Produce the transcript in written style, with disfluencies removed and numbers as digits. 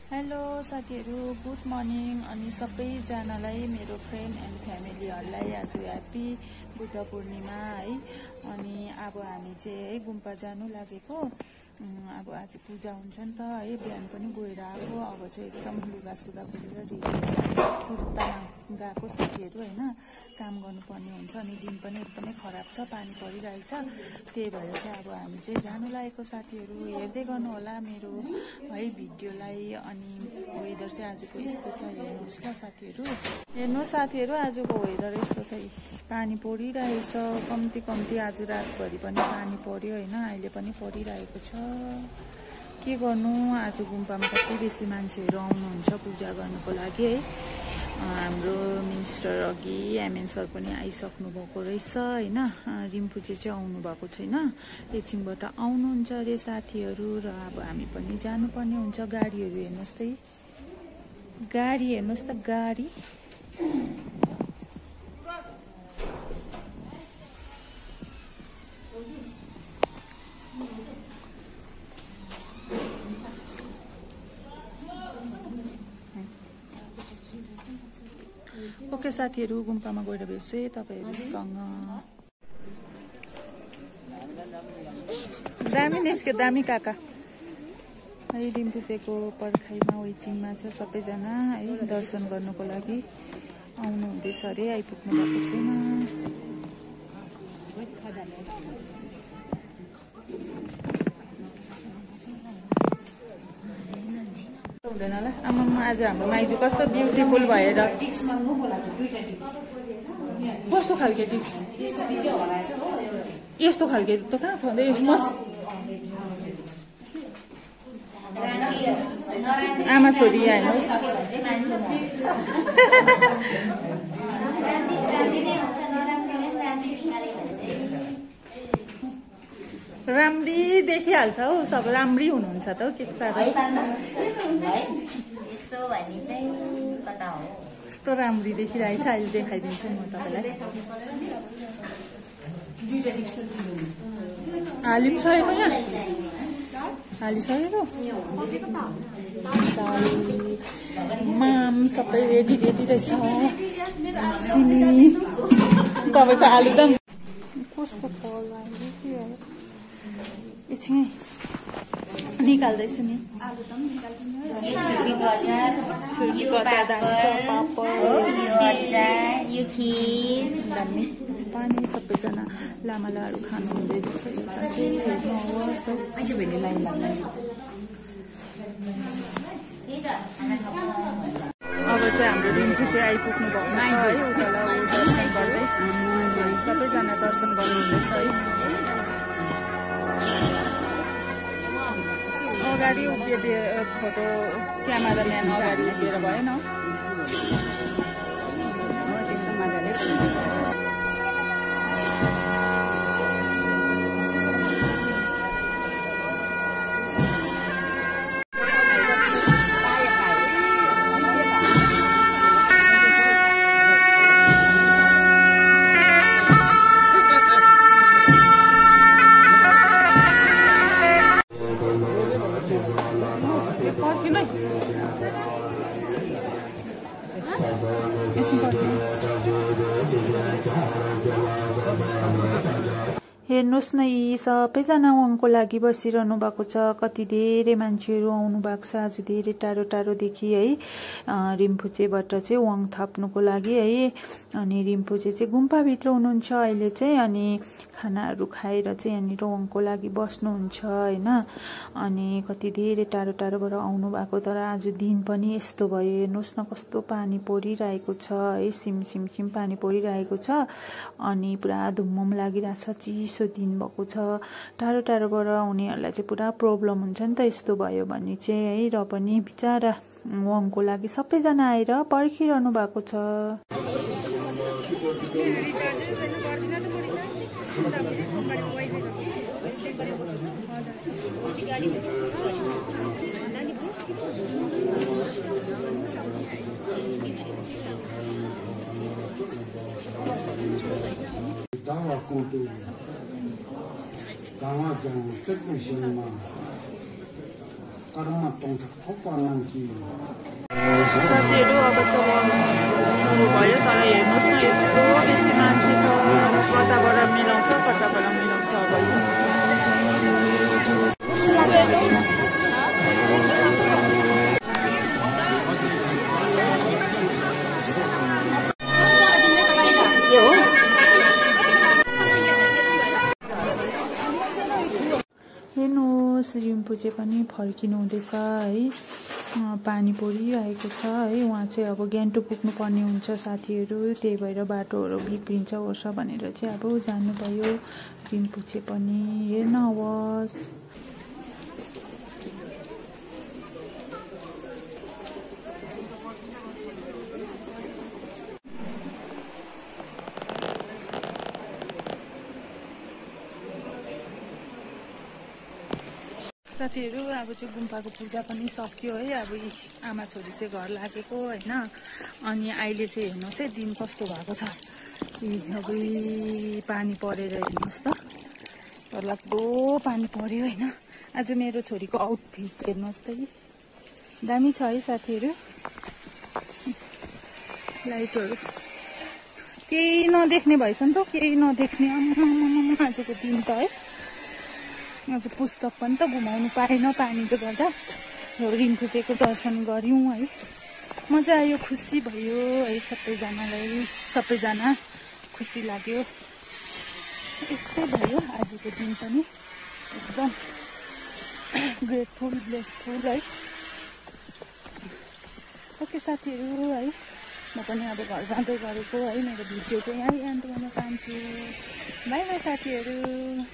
Hello साथीहरु, good morning अनि सबैजनालाई मेरो फ्रेन्ड एन्ड फ्यामिलीहरुलाई आज ह्यापी बुद्ध पूर्णिमा है। अनि अब हामी चाहिँ है गुम्पा जानु लागेको। अब आज पूजा हुन्छ नि त है, बिहान पनि गएर आएको। अब चाहिँ एकदम लुगा सुगा खोलेर कुर्ता गएको साथीहरु हैन, काम गर्नुपर्ने हुन्छ अनि दिन पनि एकदमै खराब छ, पानी परिरहेछ। त्यही भएर चाहिँ अब हामी चाहिँ जानु लागेको साथीहरु। हेर्दै गर्नु होला मेरो है भिडियोलाई। अनि वेदर चाहिँ आजको यस्तो छ, हेर्नुस् ल साथीहरु। हेर्नुस् साथीहरु, आजको वेदर यस्तो छ, पानी परिरहेछ कम्ती कम्ती। आज रातभरि पनि पानी पर्यो हैन, अहिले पनि परिरहेको छ। के गर्नु, आज गुम्पामा कति बेसी मान्छेहरु आउनुहुन्छ पूजा गर्नको लागि है। हाम्रो मिनिस्टर अघि एमएन सर पनि आइसक्नु भएको रहेछ हैन। रिम्पुचे चाहिँ आउनु भएको छैन, एकछिनबाट आउनुहुन्छ अरे साथीहरु। र अब हामी पनि जानुपर्ने हुन्छ। गाडीहरु हेर्नुस् त, गाडी हेर्नुस् त, गाडी ओके साथीहरु, गुम्पामा गएर भेट्छु है तपाईहरुसँग। दामी निस्क्यो, दामी काका है। रिम्पुचेको पर्खाइमा वेटिङमा छ सबैजना है, दर्शन गर्नको लागि आउनु हुँदैछ अरे, आइपुग्नु भएको छैन। हुँदैन होला आमामा, आज हाम्रो माइजू कस्तो ब्युटिफुल भएर। कस्तो खालके टिप्स? यस्तो खालके त कहाँ छ आमा छोरी हेर्नुहोस्। राम्री देखिहाल्छ हौ, सब राम्री हुनुहुन्छ त हौ। के साह्रो यस्तो राम्री देखिरहेछ। अहिले देखाइदिन्छु म तपाईँलाई। हालिसकेको यहाँ, हालिसकेको माम सबै रेडी रेडी रहेछ। तपाईँको आलुदम कसको फल एकछिन निकाल्दैछु नि। पानी सबैजना लामालाहरू खानु हुँदै रहेछ। अब चाहिँ हाम्रो रिम्पू चाहिँ आइपुग्नु भएको छ है। उतालाई दर्शन गर्दै सबैजना दर्शन गर्नुहुँदैछ है। अगाडि उभिए फोटो क्यामेराम्यान अगाडि उभिएर भएन। त्यस्तो मजाले हेर्नुहोस् न, यी सबैजना उहाँको लागि बसिरहनु भएको छ। कति धेरै मान्छेहरू आउनु भएको छ आज, धेरै टाढो टाढोदेखि है। रिम्पुचेबाट चाहिँ वाङ थप्नुको लागि है। अनि रिम्पुचे चाहिँ गुम्पाभित्र हुनुहुन्छ अहिले चाहिँ। अनि खानाहरू खाएर चाहिँ यहाँनिर वाङको लागि बस्नुहुन्छ होइन। अनि कति धेरै टाढो टाढोबाट आउनु भएको, तर आज दिन पनि यस्तो भयो। हेर्नुहोस् न कस्तो पानी परिरहेको छ है, सिम सिम सिम पानी परिरहेको छ। अनि पुरा धुम्म लागिरहेछ, चिसो दिन भएको छ। टाढो टाढोबाट आउनेहरूलाई चाहिँ पुरा प्रब्लम हुन्छ नि त यस्तो भयो भने चाहिँ है। र पनि बिचारा वाङको लागि सबैजना आएर पर्खिरहनु भएको छ। कर्म पाउँछ कर्म कि साथीहरू अब चाहिँ सुरु भयो तर हेर्नुहोस् न यस्तो बेसी मान्छे छ कताबाट मिलाउँछ कताबाट मिलाउँछ हेर्नुहोस् रिम्पुचे पनि फर्किनु हुँदैछ है पानी परिरहेको छ है उहाँ चाहिँ अब ग्यान्टोक पुग्नुपर्ने हुन्छ साथीहरू त्यही भएर बाटोहरू बिग्रिन्छ ओर्छ भनेर चाहिँ अब जानुभयो रिम्पुचे पनि हेर्न हवस् साथीहरू अब चाहिँ गुम्पाको पूजा पनि सक्यो है अब आमा छोरी चाहिँ घर लागेको होइन अनि अहिले चाहिँ हेर्नुहोस् है दिन कस्तो भएको छ अब पानी परेर हेर्नुहोस् त डरलाग्दो पानी पर्यो होइन आज मेरो छोरीको आउटफिट हेर्नुहोस् त दामी छ है साथीहरू लाइटहरू केही नदेख्ने भएछ नि त केही नदेख्ने आजको दिन त है आज पुस्तक पनि त घुमाउनु पाएन पानीले गर्दा रिम्पुचेको दर्शन गऱ्यौँ है मजा आयो खुसी भयो है सबैजना खुसी लाग्यो यस्तै भयो आजको दिन पनि एकदम ग्रेटफुल ब्लेसफुल है ओके साथीहरू है म पनि अब घर जाँदै गरेको है मेरो भिडियो चाहिँ यहीँ एन्ड गर्न चाहन्छु बाई बाई साथीहरू।